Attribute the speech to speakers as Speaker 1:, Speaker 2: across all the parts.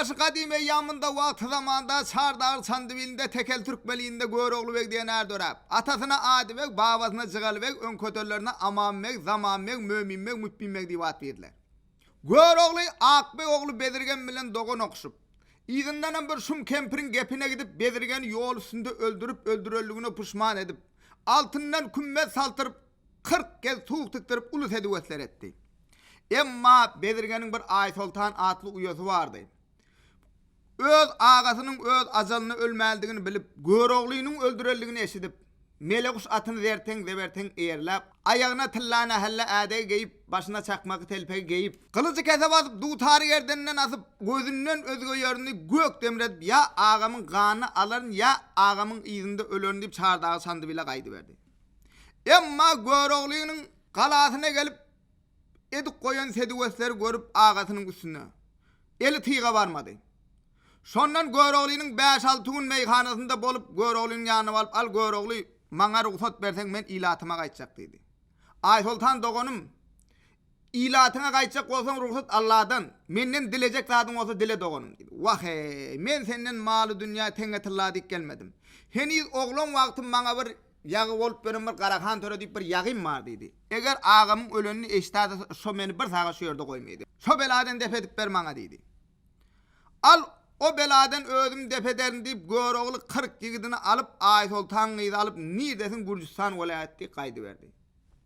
Speaker 1: ýagşy gadym eýýamynda wagty-zamanda Çardagy Çandybilinde Tekel Türkmeninde Görogly beg diýen är döräp, atasyna Ady beg, babasyna Jygaly beg, öňköterlerine Aman beg, Zaman beg, Mömin beg, Müpbin beg diýip at berdiler. Görogly Akbeg ogly Bezirgen bilen dogan okuşyp, yzyndanam bir şum kempiriň gepine gidip Bezirgeni ýol üstünde öldürip öldürenligine puşman edip, altyndan kümmez saldyryp, 40 gez tug tikdirip uly sediwesler etdi. Emma Bezirgeniň bir Aýsoltan atly uýasy bardy. Öz agasynyň öz ajalyna ölmälidigini bilip, Göroglynyň öldürenligini eşidip, meleguş atyny zerteň-zeberteň eýerläp, aýagyna tylla nähelle ädegi geýip, başyna çakmaky telpegi geýip, gylyjy kese basyp, dutary gerdeninden asyp, gözünden özge ýerini gök demredip, ýa agamyň ganyny alaryn, ýa agamyň yzynda ölerin diýip Çardagy Çandybile gaýdyberdi. Emma Göroglynyň galasyna gelip, edip goýan sediwesleri görüp agasynyň üstüne eli tyga barmady. Şondan Göroglynyň bäş-alty gün meýhanasynda bolup, Göroglynyň ýanyna baryp, Al, Görogly, maňa rugsat berseň, men ilatyma gaýtjak diýdi. Aýsoltan doganym, ilatyňa gaýtjak bolsaň, rugsat Alladan, menden dilejek zadyň bolsa dile doganym diýdi. Wah-eý, men senden maly-dünýä, teňňe-tylla diýip gelmedim. Heniz oglan wagtym maňa bir Ýagy bolup beren bir Garahan töre diýip bir ýagym bar diýdi. Eger agamyň ölenini eşdäse şo meni bir sagat şu ýerde goýmaýdy. Şo beladen dep edip ber maňa diýdi. Al, o beladen özüm dep ederin diýip Görogly 40 ýigidini alyp Aýsoltan gyzy alyp nirdesiň Gürjüstan welaýaty diýip gaýdyberdi.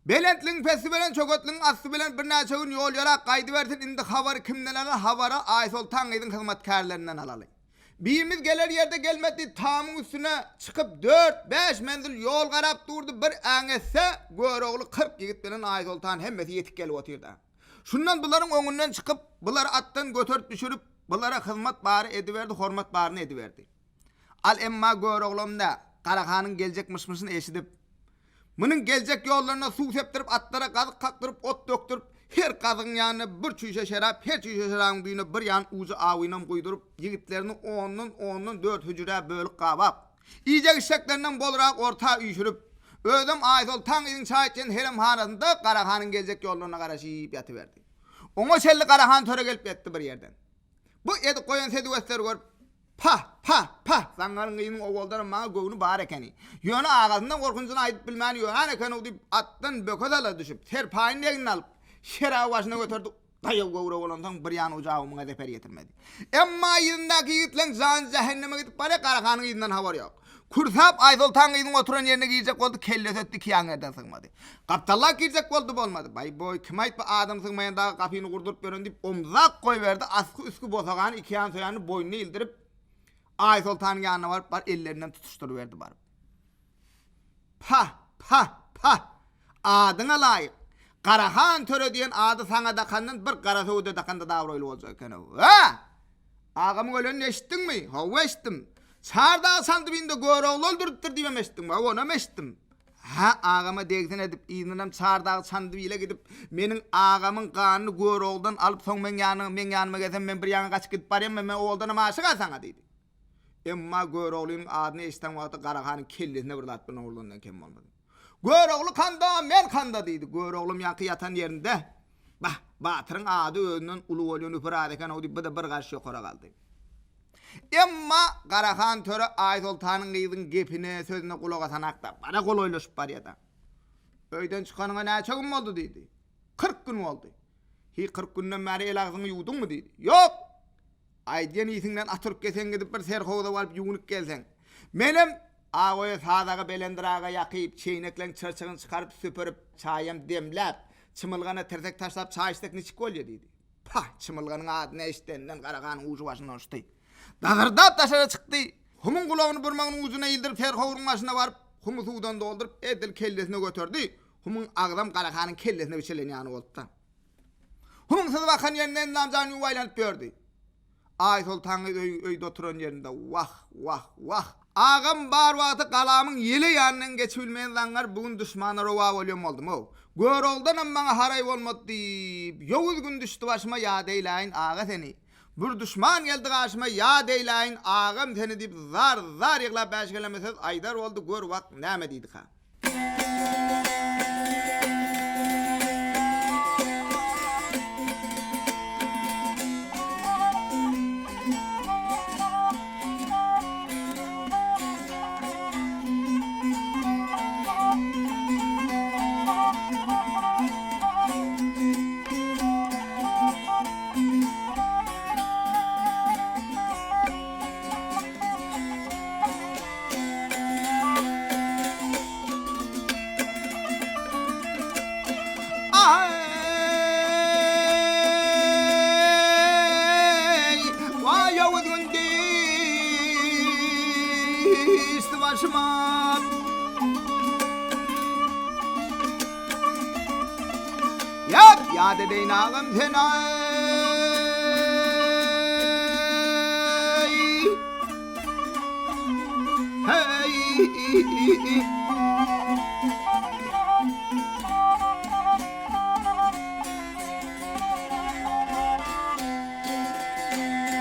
Speaker 1: Belentligiň pesi bilen çöketligiň asty bilen birnäçe gün ýol ýöräp gaýdybersin indi habary kimden alaly habary Aýsoltan gyzyň hyzmatkärlerinden alaly. Birimiz geler ýerde gelmedi, tamyň üstüne çykyp dört-bäş menzil ýol garap durdy, bir äňetse, Görogly 40 ýigit bilen Aýsoltan hemmesi ýetik gelip otyrdy. Şundan bularyň öňünden çykyp, bulary atdan göterip düşürip, bulara hyzmat bary ediberdi, hormat baryny ediberdi. Al emma Göroglam-da Garahanyň geljek myş-myşyny eşidip, Munuň geljek ýollaryna suw sepdirip, atlara gazyk kakdyryp, ot dökdürip, her gazygyň ýanyna bir çüýşe şerap, her çüýşe şerabyň düýnüne bir ýan ujy awynam guýduryp, ýigitlerini ondan-ondan dört hüjrä bölüp gabap, iýjek-içjeklerinden bolrak orta üýşürip, özem Aýsoltan gyzyň çaý içen heremhanasynda Garahanyň geljek ýollaryna garaşyp ýatyberdi. Oňa çenli Garahan töre gelip ýetdi bir ýerden. Bu edip goýan sediwesleri görüp, Pah, pah, pah, zaňňaryň gyzynyň owaldanam maňa göwni bar ekeni. Ýöne agasyndan gorkunjyny aýdyp bilmän ýören eken-ow diýip, atdan böke sala düşüp, serpaýyny egnine alyp, şeraby başyna göterdi. Daýaw göwre bolansoň, bir ýan ujy awy muňa zeper ýetirmedi. Emma yzyndaky ýigitleň jany jähenneme gidip barýar, Garahanyň yzyndan habar ýok. Kürsap Aýsoltan gyzyň oturan ýerine girjek boldy, kellesi ötdi, iki ýan ýerden sygmady. Gapdallap girjek boldy, bolmady. Baý-boý, kim aýtby adam sygmaýan dagy gapyny gurduryp ýören diýip, omzak goýberdi, asky-üstki bosagany iki ýan soýany boýnuna ildirip, Aýsoltanyň ýanyna baryp, bar ellerinden tutuşdyryberdi baryp. Pah, pah, pah! Adyňa laýyk. Garahan töre diýen ady saňa dakandan bir gara söwüde dakanda-da abraýly boljak eken-ow. Hä? Agamyň ölenini eşitdiňmi? Hawa, eşitdim. Çardag Çandybinde Görogly öldüripdir diýibem eşitdiňmi? Hawa, onam eşitdim. Hä, agama degsin edip, yzyndanam Çardag Çandybile gidip, meniň agamyň ganyny Göroglydan alyp, soň meň ýanyňa, meň ýanyma gelseň, men bir ýaňa gaçyp gidip barýan, men owaldanam aşyk-a saňa diýdi. Emma Göroglynyň adyny eşiden wagty Garahanyň kellesine bir zat bilen urlandan kem bolmady. Görogly kanda, men kanda diýdi. Göroglym ýaňky ýatan ýerinde, Bah, batyryň ady özünden uly bolýan nöker az eken-ow diýip, bu-da bir garyş ýokara galdy. Emma Garahan töre Aýsoltanyň gyzyň gepine, sözüne gulak asanak-da, bara golaýlaşyp barýa-da. Öýden çykanyňa näçe gün boldy diýdi. 40 gün boldy. Hi, 40 günden bäri el-agzyňy ýuwduňmy diýdi. Ýok! Aýdýan isiňden at urup gelseň gidip bir serhowza baryp ýuwunyp gelseň. Menem Agoýa sazagy belendiraga ýakyp, çeýnekleň çyrçygyny çykaryp süpürip, çaýam demläp, çymylgana tirsek taşlap çaý içsek niçik bolýa diýdi. Pah, çymylganyň adyny eşidenden Garaganyň ujy başyndan uçdy. Dazyrdap daşara çykdy. Humuň gulagyny burmagynyň ujuna ildirip serhowruň başyna baryp, humy suwdan dolduryp edil kellesine göterdi. Humuň agzam Garahanyň kellesine biçilen ýaly boldy-da. Humuň syzyp akan ýerinde endam jany ýuw aýlanyp ýördi. Aýsoltan gyz öý öýde oturan ýerinde wah, wah, wah. Agam bar wagty galamyň ýele ýanyndan geçibilmeýän zaňňar bu gün duşmana rowa bolýan boldum-ow. Görogludanam maňa haraý bolmady diýip, ýowuz gün düşdi başyma ýat eýläýin aga seni. Bir duşman geldi garşyma ýat eýläýin agam seni diýip zar-zar ýyglap bäşgeleme söz aýdar boldy, gör bak näme diýdika. Baý, waý ýowuz gün düşdi başyma. Ýap, ýat edeýin agam sen-aý. Heý.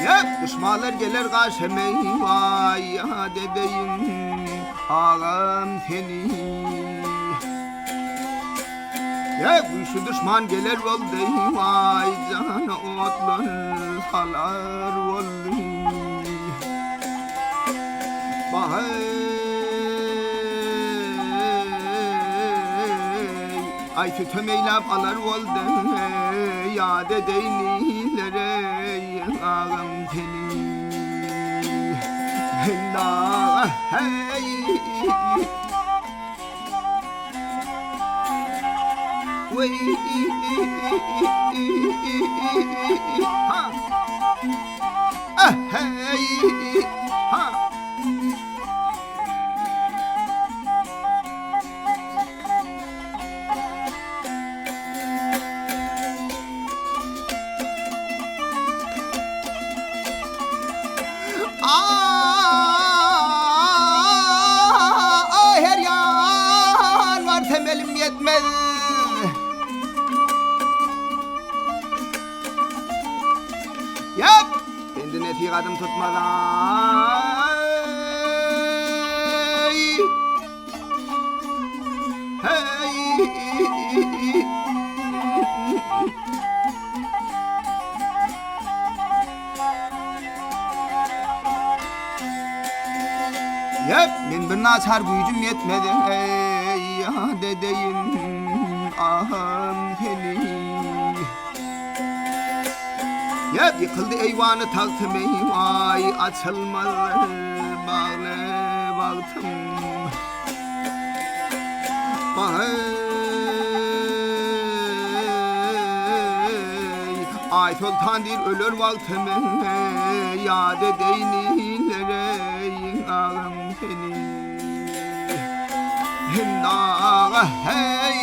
Speaker 1: Ýap, duşmanlar geler garşyma, waý, ýat edeýin agam seni. Ýa güýçli duşman geler boldy, waý jana otlar salar boldy. Baheý, aý sütem eýläp alar boldy, ýat edeýin illere, agam seni. Heý, Her ýan bar temelim ýetmez. Ýap! Endi nesihatyň tutmaz. Hey! Ýep, men bir naçar güýjüm ýetmedi, eý, ýat edeýin, ahym seni. Ýep, ýykyldy eýwany tagtym, eý, waý, açylmaz bagly bagtym. Baheý, Aýsoltan diýr öler wagtym, Ýat edeýin illere, agam seni. Hemdaga heý.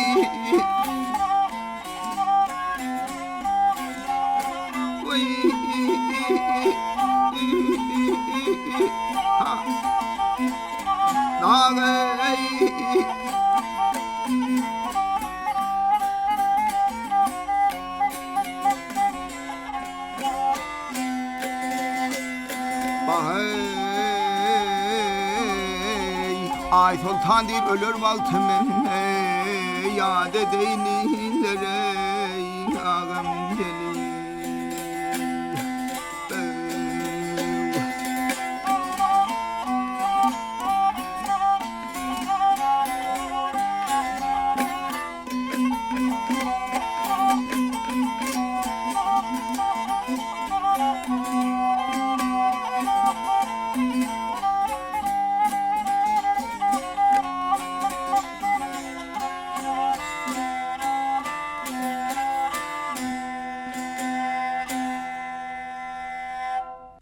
Speaker 1: Aýsoltan diýip öler wagtym ýat edeýin illere agam seni.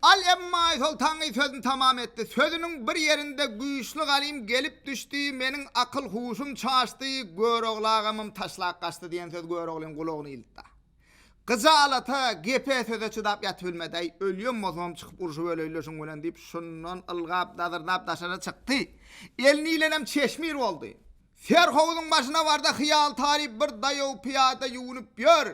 Speaker 1: Al emma Aýsoltanyň sözüni tamam etdi. Sözüniň bir ýerinde güýçli galym gelip düşdi, meniň akyl-huşum çaşdy, Görogly agamym taşlap gaçdy diýen söz Göroglyň gulagyny ildi. Gyjalata, gepe, söze çydap ýatybilmedi-äý, ölýän bolsamam çykyp urşup öleýin-le şuň bilen diýip, şundan ylgap, dazyrdap daşara çykdy. Elini ilenem çeşmir boldy. Serhowzuň başyna barda hyýal taryp bir daýaw pyýada ýuwunyp ýör.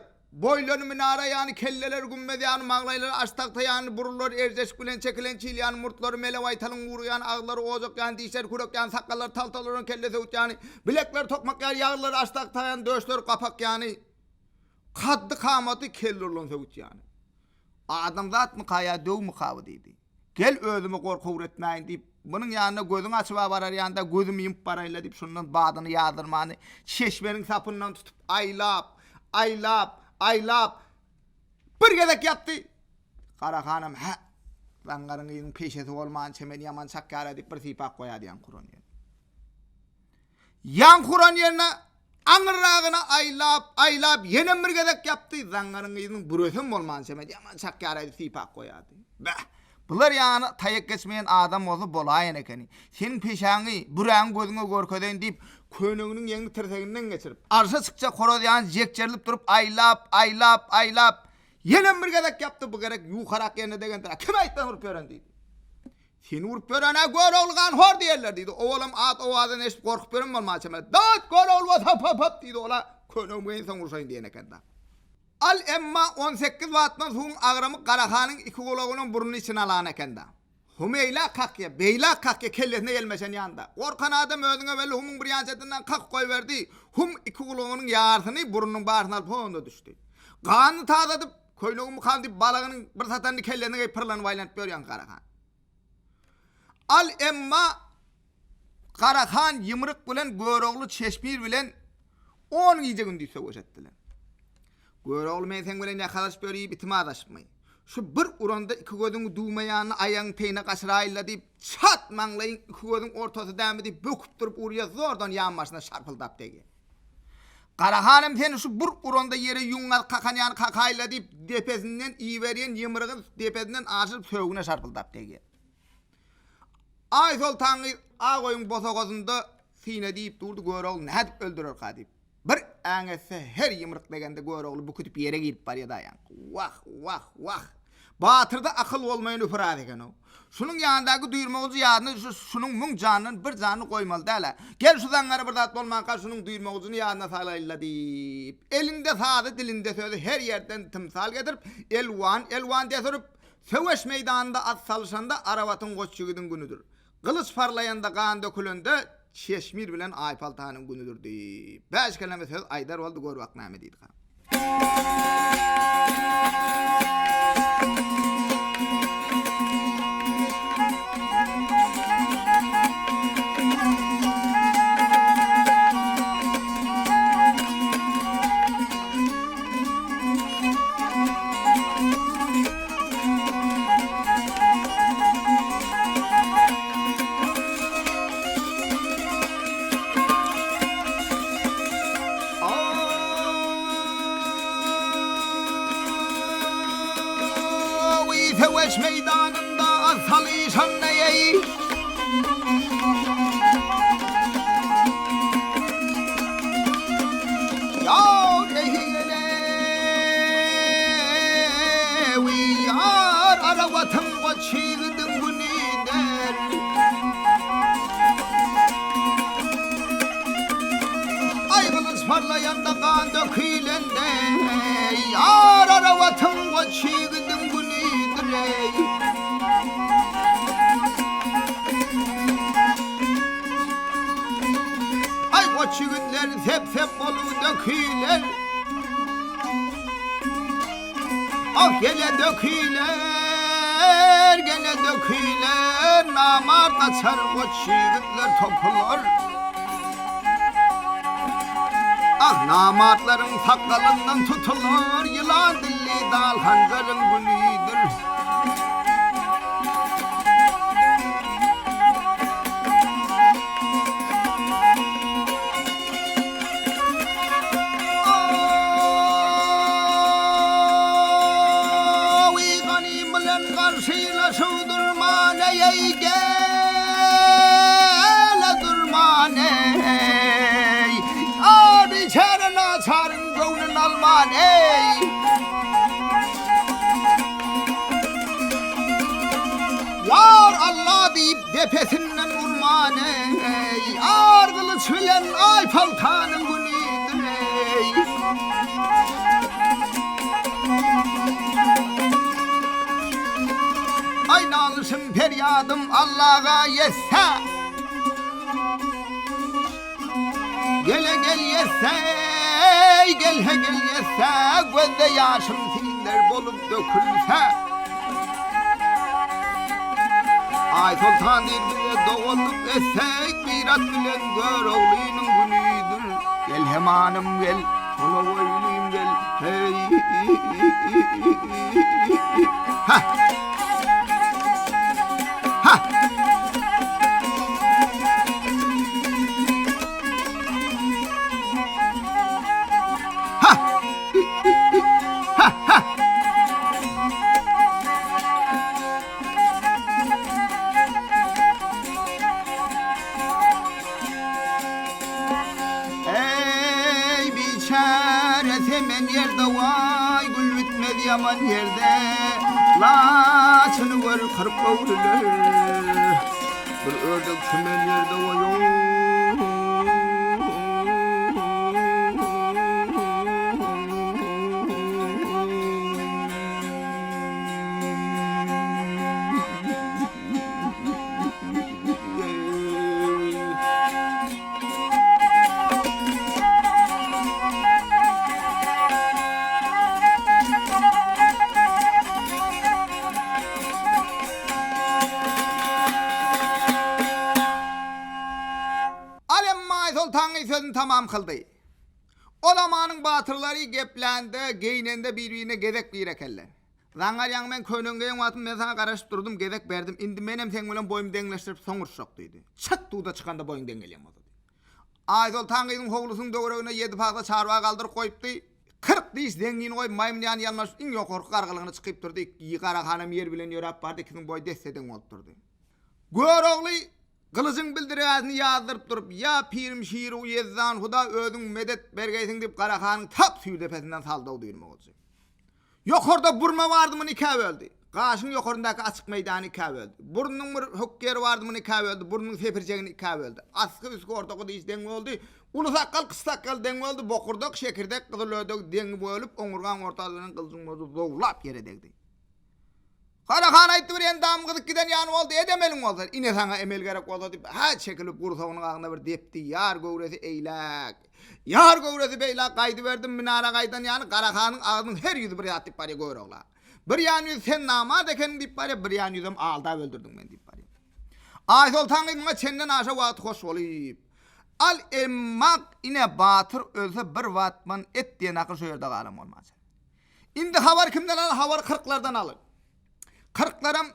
Speaker 1: Boýlany minara ýany, kelleleri gümmez ýany, maglaýlary aş tagta ýany, burunlary erjeşik bilen çekilen çil ýany, murtlary mele baýtalyň gury ýany, agyzlary ojak ýany, dişleri kürek ýany, sakgallary tagtalaryň kelle söwüt ýany, bilekleri tokmak ýaly, ýagyrlary aş tagta ýany, döşleri gapak ýany. Kaddy-kamaty kelle urlan söwüt ýany. Adamzatmyka ýa döwmüka bu diýdi. Gel özümi gorky öwretmäýin diýip, munuň ýanyna gözüňi açyb-a barar ýanda gözümi ýumup baraýyn-la diýip, şundan badyny ýazdyrmany çeşmeniň sapyndan tutup aýlap, aýlap, aýlap, bir gezek ýapdy. Garahanam, Hä, zaňňaryň yzyň peşesi bolman çemeni ýaman çakýar-a diýip, bir sypap goýardy ýaňky uran ýerine. Ýaňky uran ýerine. Aňyrragyna aýlap, aýlap ýenem bir gezek ýapdy. Zaňňaryň gyzynyň büresem bolman çemedi, ýaman çakýar aýdyp sypap goýardy. Beh, bular ýaly taýak geçmeýän adam bolsa bolaýan ekeni. Seniň peşäňi, büräňi gözüňe görkezeýin diýip, köýneginiň ýeňini tirseginden geçirip, arşa çykjak horaz ýaly jekjerilip durup aýlap, aýlap, aýlap, ýenem bir gezek ýapdy, bu gezek ýukarak ýerine degendir-ä, Kim aýtdan urup ýören diýdi. Seni urup ýören-ä Görogly ganhor diýerler diýdi. Owalam at-owazyny eşidip gorkup ýören bolmaly çemeli. Dat, Görogly bolsa hop-hop-hop diýdi, ol-a köýnegimi geýinsoň urşaýyn diýen eken-dä. Al emma 18 batman suwuň agramy Garahanyň iki gulagynyň burnuny içine alan eken-dä. Hum eýläk kakýa, beýläk kakýa, kellesine gelmeşen ýanda. Gorkan adam özüňe belli humuň bir ýan çetinden kakyp goýberdi. Hum iki gulagynyň ýarsyny, burnunyň barysyny alyp honda düşdi. Ganyny tazadyp, köýnegimi mukam diýip balagynyň bir satanyny kellesine geýip pyrlanyp aýlanyp ýörýän Garahan. Al emma Garahan ýymryk bilen Görogly Çeşmir bilen on gije-gündiz söweş etdiler. Görogly men seň bilen ýakalaşyp ýörüp itim azaşypmy? Şu bir uranda iki gözüňi düwme ýanyna aýagyň teýine gaçyraýyl-la diýip, çat maňlaýyň iki gözüň ortasy dämi diýip böküp durup urýa zordan ýanbaşyna şarpyldap degýä. Garahanym seni şu bir uranda ýere ýüň gazyk kakan ýaly kakaýyl-la diýip depesinden iberýän ýymrygy depesinden aşyryp söbügine şarpyldap degýä. Aýsoltan gyz Agoýuň bosagasynda syna diýip durdy, Görogly nädip öldürerka diýip. Bir äňetse her ýymryk degende Görogly büküdip ýere girip barýa daýaň. Wah, wah, wah. Batyrda akyl bolmaýan üpüraz eken-ow. Şunuň ýanyndaky düýrmegujy ýadyna düşse şunuň müň jandan bir janyny goýmaly däl-ä. Gel şu zaňňara bir zat bolmanka şunuň düýrmegujyny ýadyna salaýyl-la diýip, elinde sazy, dilinde sözi her ýerden tymsal getirip, elwan-elwan desürip, Söweş meýdanynda at salyşanda Arabatyň goç ýigidiň günüdir. Gylyç parlaýanda, gan dökülende Çeşmir bilen Aýpaltanyň günüdir diýip, bäş keleme söz aýdar boldy, gör bak näme diýdika. Söweş meýdanynda at salyşan neýeý? Ýar eýele! Ewi ýar arabatyň goç ýigidiň günidir. Aý gylyç parlaýanda gan dökülende ýar arabatyň goç ýigidiň günidir eý. Aý goç ýigitler sep-sep bolup döküler. Ah gele döküler, gele döküler, Namart gaçar goç ýigitler topular. Ah namartlaryň sakalyndan tutular, Ýylan dilli dal hanjaryň gülidir. Awy ganym bilen garşylaşyp durman eý gele durman eý A biçäre naçaryň göwnün alman eý Ýar Alla diýip depesinden urman eý, Ar gylyç bilen aýpaltanyň günidir eý. Aý nalyşym perýadym Allaga ýetse. Gele gel ýetse, gelhe gel ýetse, Gözde ýaşym siller bolup dökülse. Aýsoltan diýr bize doganlyk etse, Gyrat bilen Göroglynyň günidir. Gel hemanym gel, sola goýlym gel, heý. Hah! Hah! ýerde waý gül bitmez ýaman ýerde Laçyny gör 40 öwrüler Bir ördek çümen ýerde waý Alemmaý soltanyň sözüni tamam kyldy. O zamanyň batyrlary geplände, geýnende bir-birine gezek birer ekenler. Zaňňar ýaňy men könegiňi geýen wagtym men saňa garaşyp durdum, gezek berdim, indi menem seň bilen boýumy deňleşdirip soň uruşjak diýdi. Çyk duda çykanda boýuň deň gelýän bolsa diýdi. Aýsoltan gyzyň howlusynyň töweregine ýedi pagsa çarwa galdyryp goýupdy. 40 diş zeňňini goýup maýmyn ýany ýalmaşyp iň ýokarky gargalygyna çykyp durdy. Garahanam ýer bilen ýöräp bardy, ikisiniň boýy desse-deň bolup durdy. Görogly gylyjyň bildirgäsini ýazdyryp durup, Ýa pirim şiru ýezdan huda özüň medet bergeýsiň diýip Garahanyň tap süýr depesinden saldy-ow düýrme gylyjy. Ýokarda burma bardy muny ikä böldi. Gaşyň ýokaryndaky açyk meýdany ikä böldi. Burnunyň bir hök ýeri bardy muny ikä böldi. Burnunyň sepirjegini ikä böldi. Asky üstki ortaky diş deň boldy. Uly sakgal kiçi sakgal deň boldy. Bokurdak, şekirdek, gyzylödek deň bölüp, oňurgaň ortasy bilen gylyjyň burjy zowlap ýere degdi. Garahan aýtdy bir endamym gyzyp giden ýany boldy, et emeliň bolsa, ine saňa emel gerek bolsa diýip, hä çekilip gursagynyň agzyna bir depdi, ýar göwresi eýläk, ýar göwresi beýläk gaýdyberdim, minara gaýdan ýany Garahanyň agzynyň her ýüzi bir zat diýip barýar Görogla. Bir ýan ýüzi sen namart ekeniň diýip barýar, bir ýan ýüzem aldap öldürdiň meni diýip barýar. Aýsoltan gyz muňa çenden aşa wagt hoş bolyp, Al emmak ine batyr ölse bir batman et diýen akyl şu ýerde galan bolmasa. Indi habar kimden al? Habary kyrklardan alyň. Kyrklaram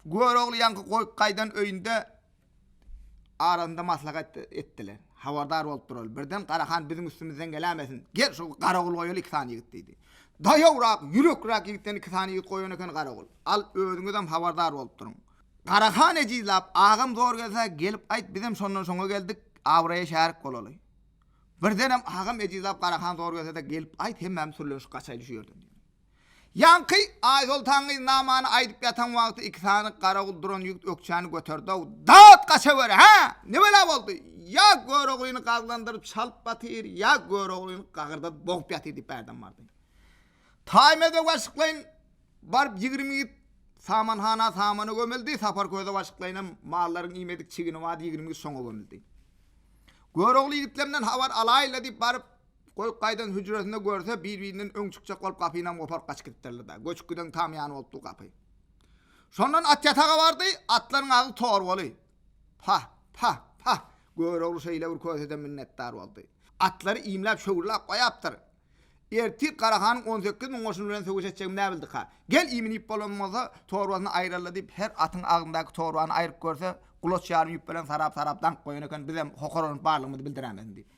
Speaker 1: Görogly ýaňky goýup gaýdan öýünde arasynda maslahat etdiler. Habardar bolup duraly. Birden Garahan biziň üstümizden gelämesin. Gel şu Garagul goýaly iki sany ýigit diýdi. Daýawrak, ýürekräk ýigitden iki sany ýigit goýan eken Garagul. Al özüňizem habardar bolup duruň. Garahan ejizlap, agam zor gelse, gelip aýt, bizem şondan şoňa geldik, abraýa şärik bolaly. Birdenem agam ejizlap Garahan zor gelse-de gelip aýt hemmämiz sürlenişip gaçaýly şu ýerden diýdi. Ýaňky Aýsoltan gyz namany aýdyp ýatan wagty iki sany garawul duran ýigit ökjäni göterdi-ow, Dat gaçaweri, hä! Ne bela boldy? Ýa Göroglyny gazlandyryp çalyp batyr, ýa Göroglyny gagyrdadyp bogup ýatyr diýip bärden bardy. Taýmaz beg başlyklaýyn baryp 20 ýigit samanhana samana gömüldi, Sapar köze başlyklaýynam mallaryň iýmedik çigini bardy, 20 ýigit şoňa gömüldi. Görogly ýigitlemden habar alaýyl-la diýip baryp, goýup gaýdan hüjresinde görse, bir-birinden öň çykjak bolup gapynam goparyp gaçyp gidipdirler-dä. Göçüp giden tam ýany bolupdy gapy. Şondan at ýataga bardy, atlaryň agzy torbaly. Pah, pah, pah! Görogly şeýle bir köseden minnetdar boldy. Atlary iýmläp, şöwürläp goýapdyr. Ertir Garahanyň 18 müň goşuny bilen söweş etjegimi näbildika? Gel iýmini iýip bolan bolsa, torbasyny aýyralla diýip, her atyň agzyndaky torbany aýryp görse, gulaç ýarym ýüp bilen sarap-sarap daňyp goýan eken, bizem hokaranyp barlygymyzy bildirämesin diýip.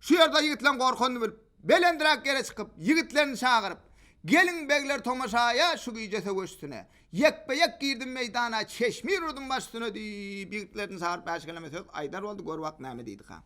Speaker 1: Şu ýerde ýigitleň gorkanyny bilip, belendräk ýere çykyp, ýigitlerini çagyryp, Geliň begler tomaşaýa, şu gije söweş üstüne. Ýekbe-ýek girdim meýdana, çeşmir urdum baş üstüne diýip, ýigitlerini çagyryp bäş keleme söz aýdar boldy, gör bak näme diýdika.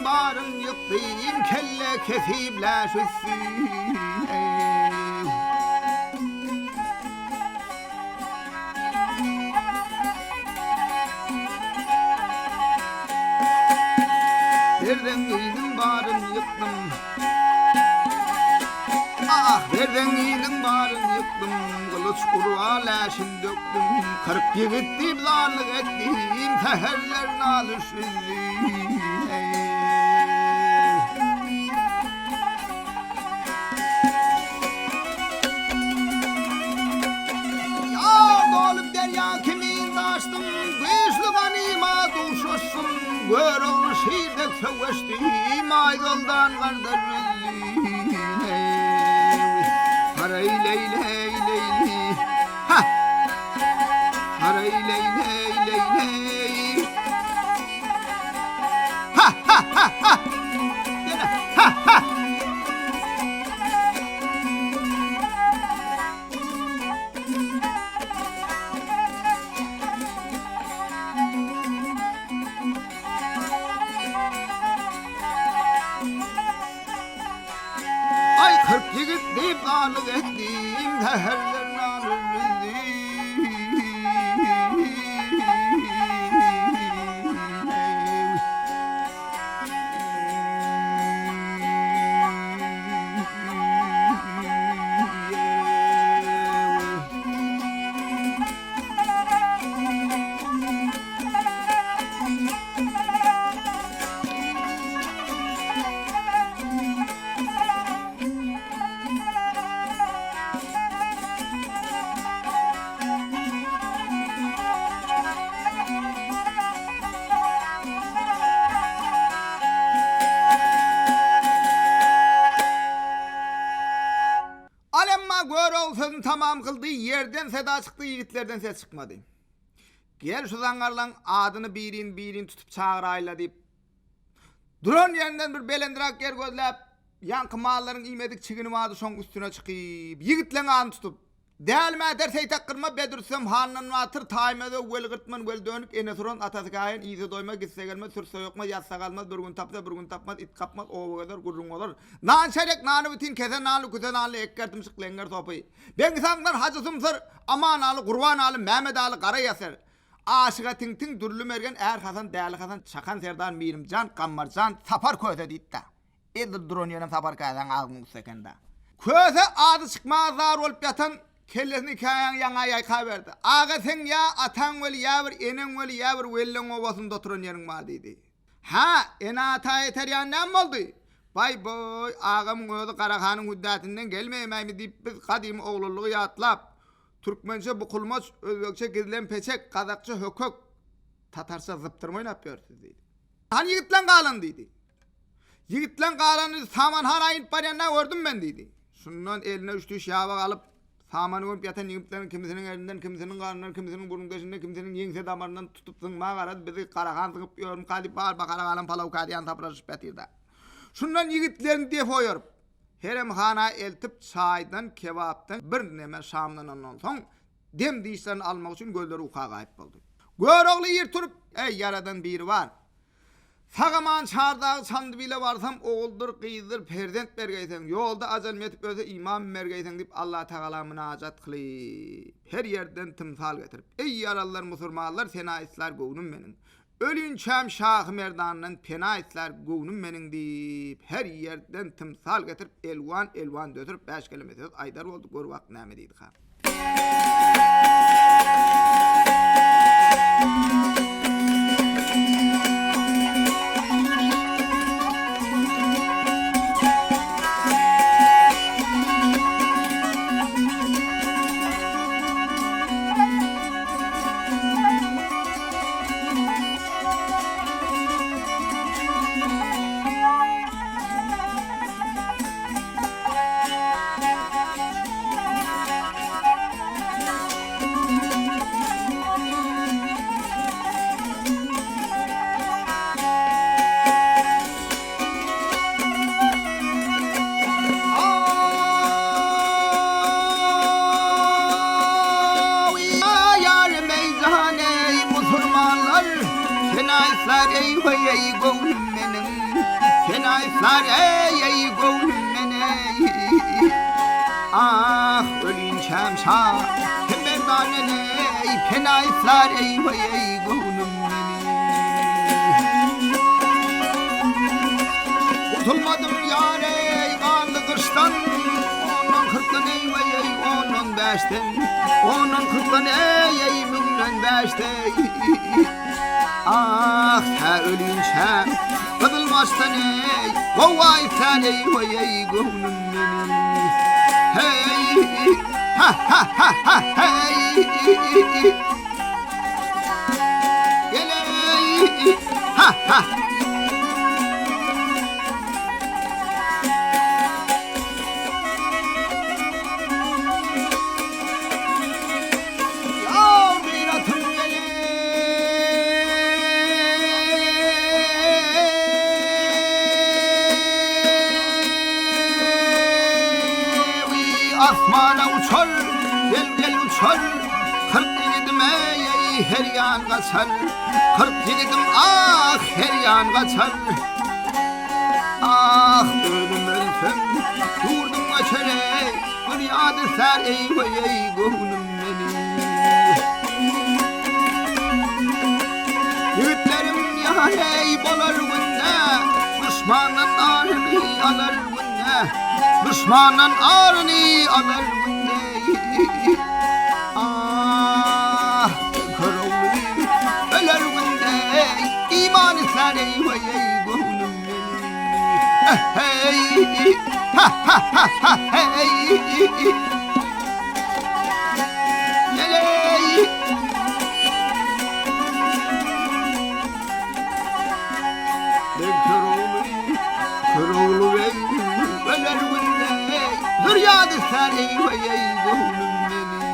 Speaker 1: baryn ýykdym, kelle kesip läş üstü. Berzeňňiniň baryn ýykdym. Ah, berzeňňiniň baryn ýykdym, gylyç urba läşin dökdüm. 40 ýigit diýip zarlyk etdim, säherler nalyş üzdi. Ýar dolup derýa kimin daşdym, Güýçli ganyma duşuşdym, Görogly şir dek söweşdim, Aýgoldan gardan üzdüm. Haraý leý leý leý leý, ha! Haraý leý leý leý leý, ha ha ha ha! Ýene ha ha! Ay 40 ýigit diýip zalyk etdim, säherler Al emma Görogly sözüni tamam kyldy, ýerden seda çykdy, ýigitlerden ses çykmady. Gel şu zaňňarlaň adyny birin-birin tutup çagyraýla diýip, duran ýerinden bir belendräk ýer gözläp, ýaňky mallaryň iýmedik çigini bardy, şoň üstüne çykyp, ýigitleň adyny tutup, Dälmäter, Seýtek Gyrma, Bedrüstem, Handan batyr, Taýmaz ög, Weli Gyrtman, Weli Dönük, Ene Suran, Atasy Kaýyn, Iýse doýmaz, gitse gelmez, sürtse ýokmaz, ýatsa galmaz, bir gün tapsa, bir gün tapmaz, it gapmaz, oba gezer, gürrüň bozar. Nan çerek, nany bütin, kese nanly, küse nanly, ekger tumşuk, leňňer sopy. Beňisaňdan Hajy Sumsar, Aman Aly, Gurban Aly, Mämet Aly, Gara Ýaser, Aşyga Tiňtiň, Dürli Mergen, Är Hasan, Däli Hasan, Çakan Serdar, Mirimjan, Gammarjan, Sapar Köse diýip-de. Edil duran ýerem Sapar Käsäň agzynyň üsti eken-dä. Köse ady çykmaga zar bolup ýatan kellesini ikäýaň ýaňa ýaýkaberdi. Aga seň ýa ataň weli, ýa bir eneň weli, ýa bir welleň obasynda oturan ýeriň bar diýdi. Hä, ene-ata ýeter ýaly näme boldy? Baý-boý, agamyň özi Garahanyň hüddätinden gelmeýmäými diýip biz gadymy oglanlygy ýatlap, türkmençe bukulmaç, özbekçe gizlen peçek, gazakça hökek, tatarça zypdyrma oýnap ýörsüz diýdi. Hany ýigitleň galany diýdi. Ýigitleň galanyny samanhana inip barýanda gördüm men diýdi. Şundan eline üç düş ýabak alyp, samany gömüp ýatan ýigitleriň kimisiniň elinden, kimisiniň garnyndan, kimisiniň burun deşinden, kimisiniň ýeňse damaryndan tutup zyňmaga garady, bizi Garahan zyňyp ýörmüka diýip bar bakara galan palawka diýen sapraşyp ýatyrda. Şundan ýigitlerini dep oýaryp, heremhana eltip çaýdan, kebapdan birneme şamlanandan soň, dem dişlerini almak üçin gözleri uka gaýyp boldy. Görogly ir turup, Eý, ýaradan biri bar. Sag-aman Çardagy Çandybile barsam, oguldyr, gyzdyr, perzent bergeýseň, ýolda ajalym ýetip ölse, iman bergeýseň diýip, Allatagala mynajat kylyp, her ýerden tymsal getirip, Eý, ýaralylar, musurmanlar, sena islär göwnüm meniň. Ölinçäm Şahy Merdandan pena islär göwnüm meniň diýip, her ýerden tymsal getirip, elwan-elwan dötürip, bäş keleme söz aýdar boldy, gör wagt näme diýdika. aýtlar eý hoý eý göwnüm meniň Sen aýtlar eý eý göwnüm meniň Ah ölinçäm şa Merdan eneý Sen aýtlar eý hoý eý göwnüm meniň Gutulmadym ýar eý ganly gyşdan Ondan kyrkdan eý weý eý ondan bäşden Ondan kyrkdan eý eý müňden bäşde Ah tä ölinçäm gyzyl başdan eý Gowaý sen eý weý eý göwnüm meniň Heý ha ha ha ha heý Geleý ha ha. Ýar gyratym gelewi Asmana uçar, gel gel uçar, 40 ýigidim eý eý her ýan gaçar, 40 ýigidim ah her ýan gaçar. Ah ölüm ölsem ýurdum göçer eý, Dünýä düşer eý weý eý göwnüm meni. Ýigitlerim ýan eý bolar günde, Duşmandan aryny alar günde, Duşmandan aryny alar günde. Ah, Köroğly öler günde, Iman islär eý weý eý göwnüm meni. Hey, ha ha ha ha hey. Yeley. Ben Köroğlu, Köroğlu bey, öler günde, Züryadı sen ey vey ey gönlüm beni.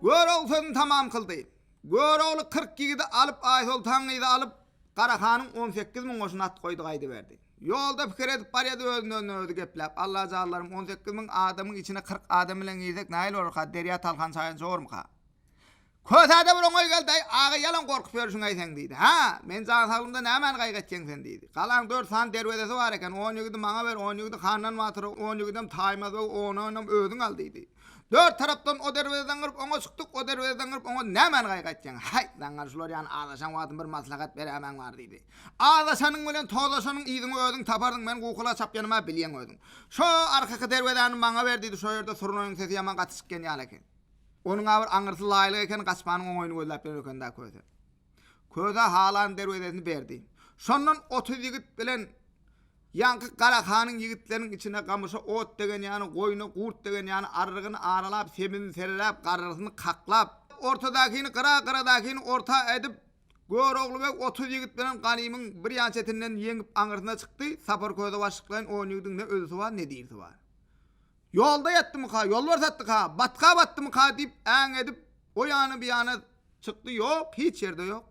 Speaker 1: Görogly sözüni tamam kyldy. Görogly 40 ýigidi alyp Aýsoltan gyzy alyp Garahanyň 18 müň goşuny at goýdy gaýdyberdi. Ýolda pikir edip barýady özünden özi gepläp, Allajanlarym 18 müň adamyň içine 40 adam bilen girsek nähili bolarka, derýa talhan çaýan jormyka? Kösäde bir oňaý geldi, Aý, aga ýalan gorkup ýörşüň-aý seň diýdi. Hä, men jan saglymda nämäni gaýgy etjeň sen diýdi. Galaň dört sany derwezesi bar eken, on ýigidi maňa ber, on ýigidi Handan batyra, on ýigidem Taýmaz beg, onynam özüň al diýdi. Dört tarapdan o derwezeden gyryp oňa çykdyk, o derwezeden gyryp oňa nämäni gaýgy etjeň? Häý, zaňňar şular ýaly azaşan wagtym bir maslahat beräýmäň bar diýdi. Azaşanyň bilen tozlaşanyň yzyňy özüň taparsyň, men gukula çapýanym-a bilýäň özüň. Şo arkaky derwezäni maňa ber diýdi, şo ýerde surnaýyň sesi ýaman gaty çykýan ýaly eken. Onuň-a bir aňyrsy laýlyk eken, gaçmanyň oňaýyny gözläp ýör eken-dä Köse. Köse halan derwezesini berdi. Şondan 30 ýigit bilen ýaňky Garahanyň ýigitleriniň içine gamyşa ot degen ýaly, goýna gurt degen ýaly arrygyny aralap, semizini sereläp, garrysyny kaklap, ortadakyny gyra, gyradakyny orta edip, Görogly beg 30 ýigit bilen ganymyň bir ýan çetinden ýeňip aňyrsyna çykdy. Sapar Köse başlyklaýyn on ýigidiň ne ölüsi bar, ne dirisi bar. Ýolda ýatdymyka, ýolbars atdyka, batga batdymyka diýip äň edip, o ýana bu ýana çykdy, ýok, hiç ýerde ýok.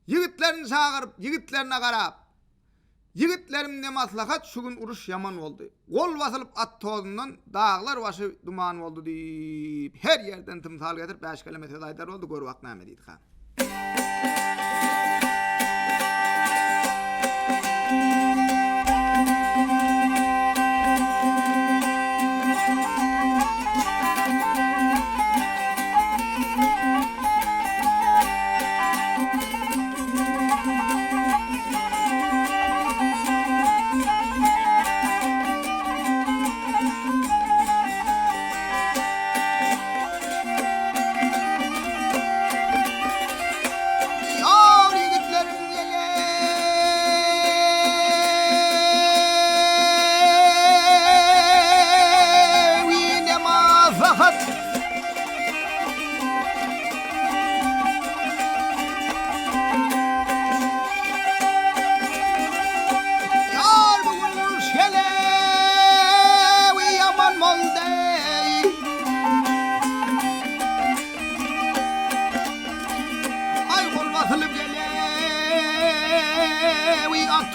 Speaker 1: Ýigitlerini çagyryp, ýigitlerine garap, Ýigitlerim ne maslahat, şu gün uruş ýaman boldy. Gol basylyp at tozundan daglar başy duman boldy diýip, her ýerden tymsal getirip bäş keleme söz aýdar boldy, gör bak näme diýdika.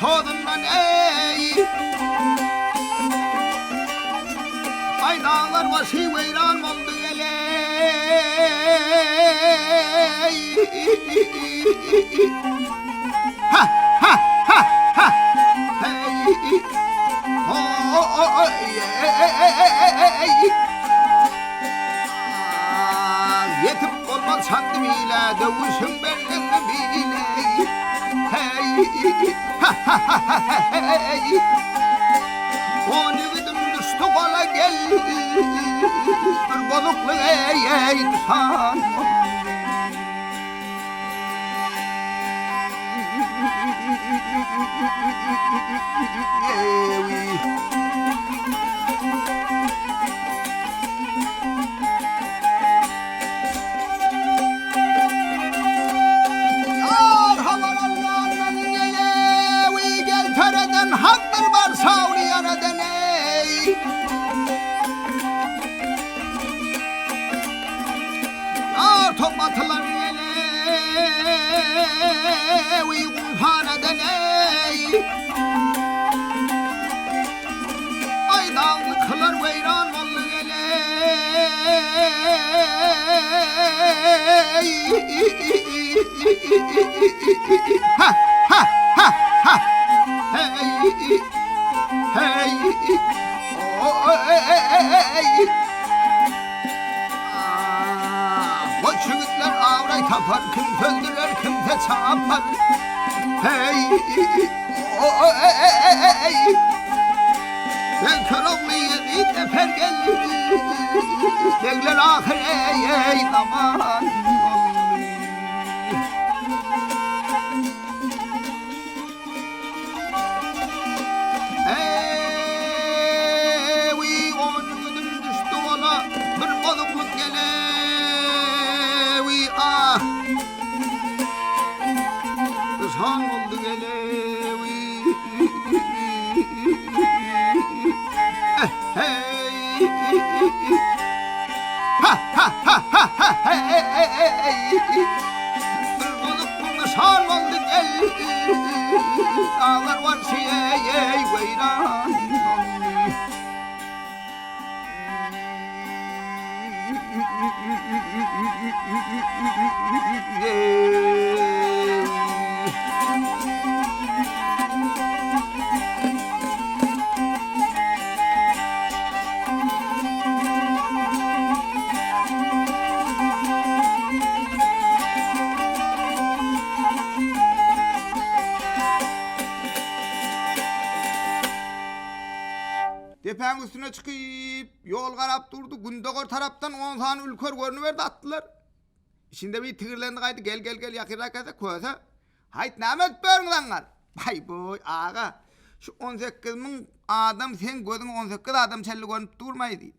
Speaker 1: tozundan eý. Aý daglar başy weýran boldy geleý. Ha ha ha ha hey. Ho o eý. Ýetip bolmaz çandy bile, döwüşiň berlenini bile. Heý, ha-ha-ha-ha-heý. On ýigidim düşdi gola gel, bir bozuklyk eý-eý nyşan boldy. Ýar habar alýandan gelewi gel töreden Hakdyr bar şawly ýaradan eý. Ýar top atylan gelewi gumhanadan eý. Aý dagly kylar weýran boldy geleý. Ha ha ha ha hey hey oý. Goç ýigitler abraý tapar, kimse öldürer, kimse çapar. Hey oý. Ben Köroğlu Ýezit nefer geldi, Begler ahyr eý zaman boldy. Eý, on ýigdim düşdi gola, Bir bozuklyk gelewi ah. Nyşan boldy gelewi. Bir bozuklyk nyşan boldy gel, Daglar barşy eý weýran boldy. Depäň üstüne çykyp, ýol garap durdy. Gündogar tarapdan on sany ülker görnüberdi, atdylar. Içinde bir tigirlendi gaýdy, gel, gel, gel, ýakynrak gelse, köse. Haýt, näme edip ýörüňiz aňňar? Baý, boý, aga, şu 18 müň adam seň gözüňe 18 adam çenli görnüp durmaý diýdi.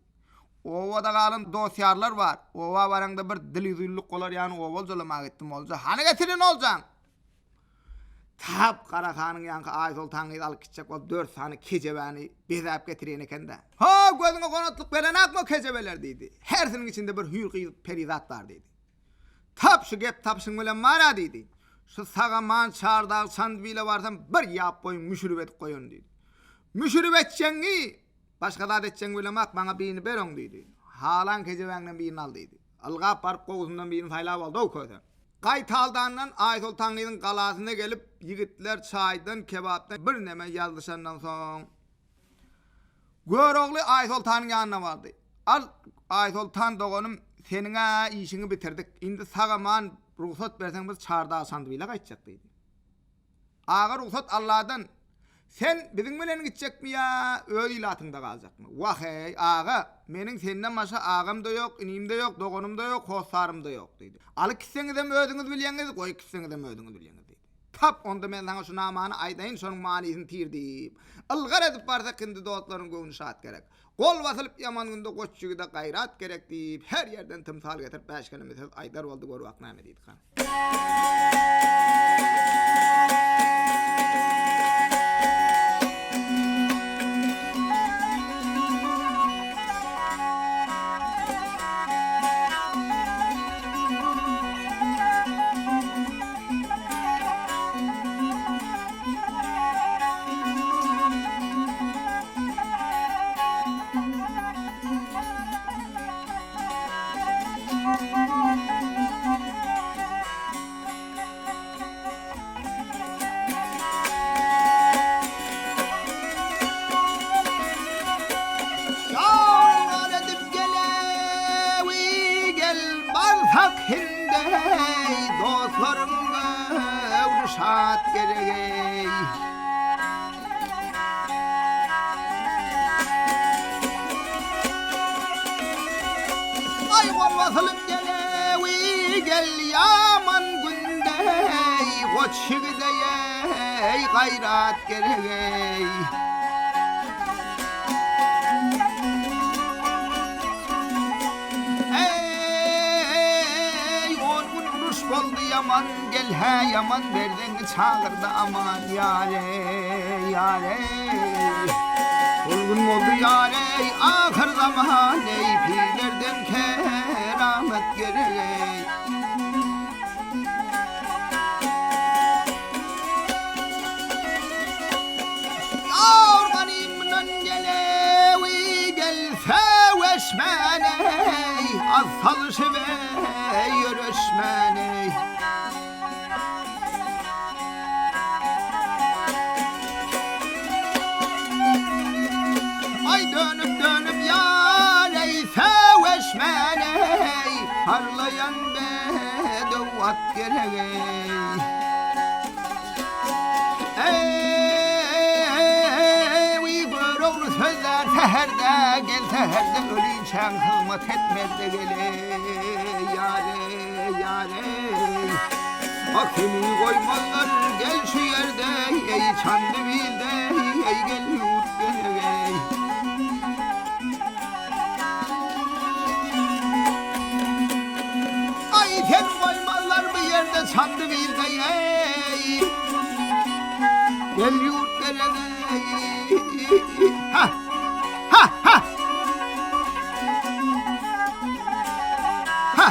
Speaker 1: Obada galan dost-ýarlar bar. Oba baraňda bir dil ýüzülilik bolar ýany oba oljalamaga gitdim olja. Hany getirin oljaň? Tap Garahanyň ýaňky Aýsoltan gyzy alyp gitjek bolup dört sany kejebäni bezäp getirýän eken-dä. Ho, gözüňe gonatlyk berenakmy o kejebeler diýdi. Hersiniň içinde bir hüýr gyz perizat bar diýdi. Tap şu gep tapyşyň bilen bar-a diýdi. Şu sag-aman Çardag Çandybile barsam bir ýap goýun müşürip edip goýaryn diýdi. Müşürip etjeňi, başga zat etjeňi bilemok, maňa birini ber oň diýdi. Halan kejebäňden birini al diýdi. Ylgap baryp gowusyndan birini saýlap aldy-ow köse. Gaýtaldandan Aýsoltan gyzyň galasyna gelip, ýigitler çaýdan, kebapdan birneme ýazylyşandan soň, Görogly Aýsoltanyň ýanyna bardy. Al, Aýsoltan doganym, seniň-ä işiňi bitirdik. Indi sag-aman rugsat berseň biz Çardag Çandybile gaýtjak diýdi. Aga rugsat Alladan. Sen biziň bilen gitjekmi ýa öz ilatyňda galjakmy? Wah-eý, aga, meniň senden başga agam-da ýok, inim-de ýok, doganym-da ýok, hossarym-da ýok, diýdi. Alyp gitseňizem özüňiz bilýäňiz, goýup gitseňizem özüňiz bilýäňiz, diýdi. Tap, onda men saňa şu namany aýdaýyn, şonuň manysyny tir, diýip, ylgar edip barsak indi dostlaryň göwni şat gerek. Gol basylyp ýaman günde goç ýigide gaýrat gerek, diýip, her ýerden tymsal getirip bäş keleme söz aýdar boldy, gör bak näme diýdi han. Ýar edip gelewi gel barsak hindeý dostlaryň göwni şat geregeý. Aý gol basylyp gelewi gel ýaman gündeý goç ýigideý gaýrat geregeý. Eý, on gün uruş boldy ýaman, gel hä ýaman berzeňňi çagyrdy aman ýar-eý, ýar-eý. Ol gün boldy ýar-eý, ahyr zaman-eý, pirlerden keramat gerek-eý. Ýar ganymdan gelewi gel söweşmäneý, Az salyşyp eý ýöreşmäneý. Aý dönüp-dönüp ýar eý söweşmäneý, Parlaýan bedew at gerek eý. Eý, Görogly sözlär säherde, gel säherde ölinçäň hyzmat etmezde gel-eý, ýar-eý, ýar-eý. Ah, seni goýmazlar, gel şu ýerde, eý, Çandybilde, eý, gel ýurt gerek-eý. Aý sen goýmazlar bu ýerde Çandybilde eý. Gel ýurt gerek eý. Ha! Ha! Ha! Ha!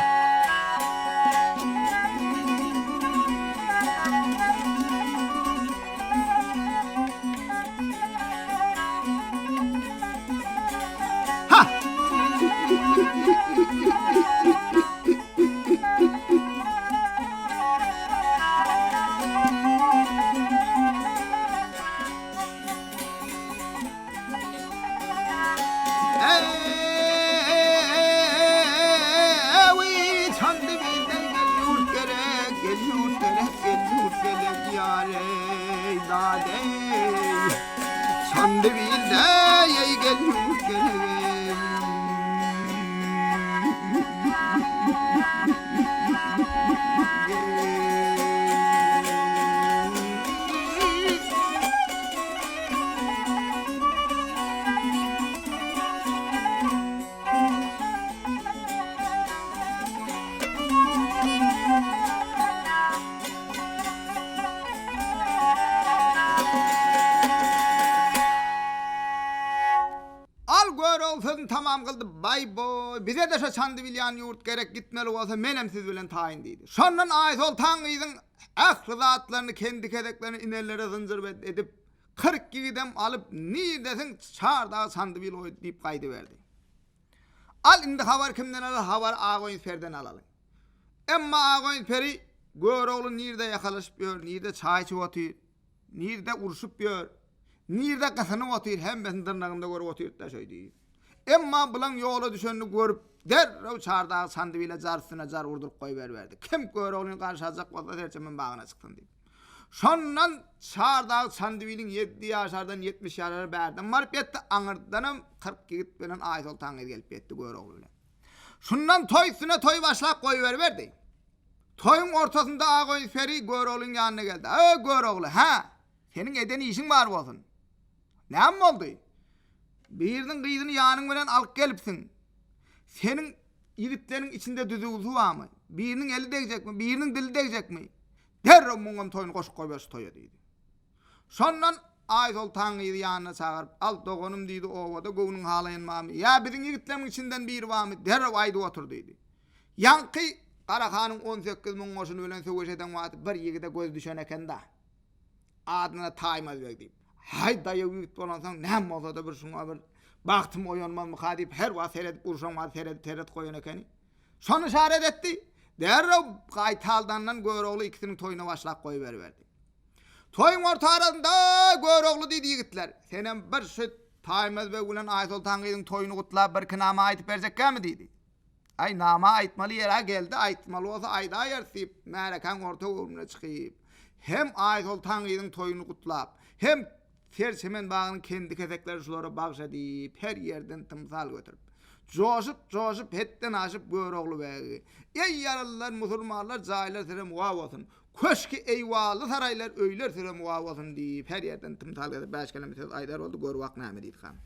Speaker 1: Ha! Eý, çandy bilden gel ýurt gerek, gel ýurt gerek, gel ýurt gerek ýar eý, dad eý. Çandy bilde eý gel ýurt gerek eý. Al Görogly sözüni tamam kyldy, Baý-boý, bize-de şo Çandybilýan ýurt gerek, gitmeli bolsa menem siz bilen taýyn diýdi. Şondan Aýsoltan gyzyň ähli zatlaryny, kendi-kezeklerini inelere zynjyr edip, 40 ýigidem alyp, nirdesiň Çardagy Çandybil goýdy diýip gaýdyberdi. Al indi habar kimden alaly, habary Agoýun perden alaly. Emma Agoýun peri Görogly nirde ýakalaşyp ýör, nirde çaý içip otyr, nirde urşup ýör, nirde gysynyp otyr, hemmesini dyrnagynda görüp otyrdy-da şeý diýip. Emma bulaň ýola düşenini görüp, derrew Çardagy Çandybile jar üstüne jar urduryp goýberiberdi. Kim Göroglyny garşy aljak bolsa serçemen bagyna çyksyn diýip. Şondan Çardag Çandybiliň ýedi ýaşardan 70 ýaşara bärden baryp ýetdi, aňyrdanam 40 ýigit bilen Aýsoltan gyz gelip ýetdi Görogly bilen. Şundan toý üstüne toý başlap goýberiberdi. Toýuň ortasynda Agoýun peri Göroglyň ýanyna geldi. Öý Görogly, hä, seniň eden işiň bar bolsun. Näme boldy? Biriniň gyzyny ýanyň bilen alyp gelipsiň. Seniň ýigitleriň içinde düzüwlisi barmy? Biriniň eli degjekmi, biriniň dili degjekmi? Derrew muňam toýuny goşup goýber şu toýa diýdi. Şondan Aýsoltan gyzy ýanyna çagyryp, Al, doganym diýdi, obada göwnüň halaýan barmy? Ýa biziň ýigitlerimiň içinden biri barmy? Derrew aýdyp otur diýdi. Ýaňky Garahanyň 18 müň goşuny bilen söweş eden wagty bir ýigide gözi düşen eken-da. Adyna Taýmaz beg diýip. Haý, daýaw ýigit bolansoň, näme bolsa-da bir şuňa bir bagtym oýanmazmyka diýip, her wagt seredip urşan wagty seredip seredip goýan ekeni. Şony yşarat etdi. Derrew gaýtaldandan Görogly ikisiniň toýuna başlap goýberiberdi. Toýuň orta arasynda Görogly diýdi ýigitler, senem bir şu Taýmaz beg bilen Aýsoltan gyzyň toýuny gutlap birki nama aýdyp berjekkämi diýdi. Aý nama aýtmaly ýer-ä geldi, aýtmaly bolsa aýdaýarys diýip, märekäň orta göwrümine çykyp, hem Aýsoltan gyzyň toýuny gutlap, hem Serçemen bagynyň kendi kesekleri şulara bagş edip, her ýerden tymsal göterip, joşup, joşup, hetden aşyp Görogly begi, Eý, ýaralylar, musulmanlar, jaýlar size muga bolsun! Köşki, eýwanly saraýlar, öýler size muga bolsun! diýip, her ýerden tymsal getirip, bäş keleme söz aýdar boldy, gör wak näme diýdi han.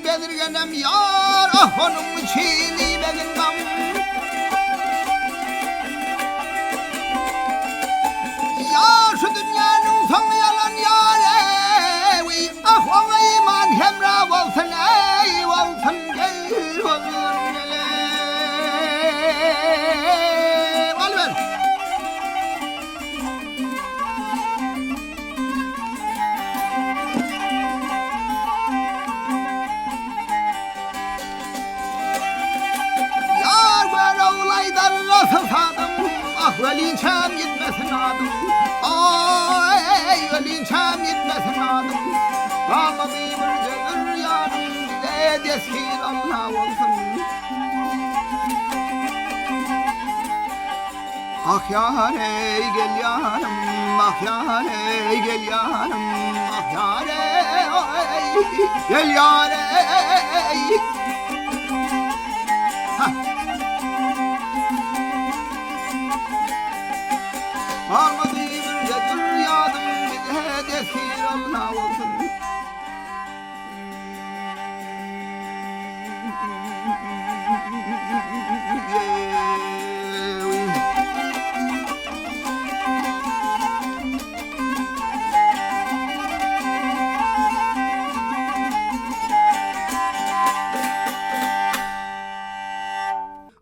Speaker 1: Bezirgenem ýar, ah onuň üçin iýmegin gam. Ýar şu dünýäniň soňy ýalan ýar eý, ah oňa iman hemra bolsun eý, bolsun gel, bolsun gel eý. Galyber. Ýar Göroglaýdan sysadym, ah ölinçäm ýitmesin adym. Aý ölinçäm ýitmesin adym. Galmady bir jebir ýarym, bize deshil Allah bolsun. Ah ýar eý gel ýarym, ah ýar eý gel ýarym, ah ýar eý gel ýar eý. Galmady birje dür ýadym bize desir Allah bolsun.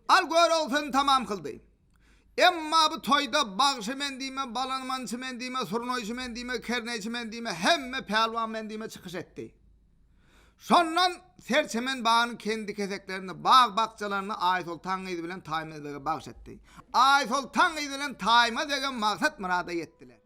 Speaker 1: Al Görogly tamam kyldy. Emma bu toýda bagşy men diýme, balanmançy men diýme, surnaýçy men diýme, kerneýçi men diýme, hemme pälwan men diýme çykyş etdi. Şondan Serçemen bagynyň kendi keseklerini, bag-bakjalaryny Aýsoltan gyzy bilen Taýmaz bege bagş etdi. Aýsoltan gyzy bilen Taýmaz begem maksat-myrada ýetdiler.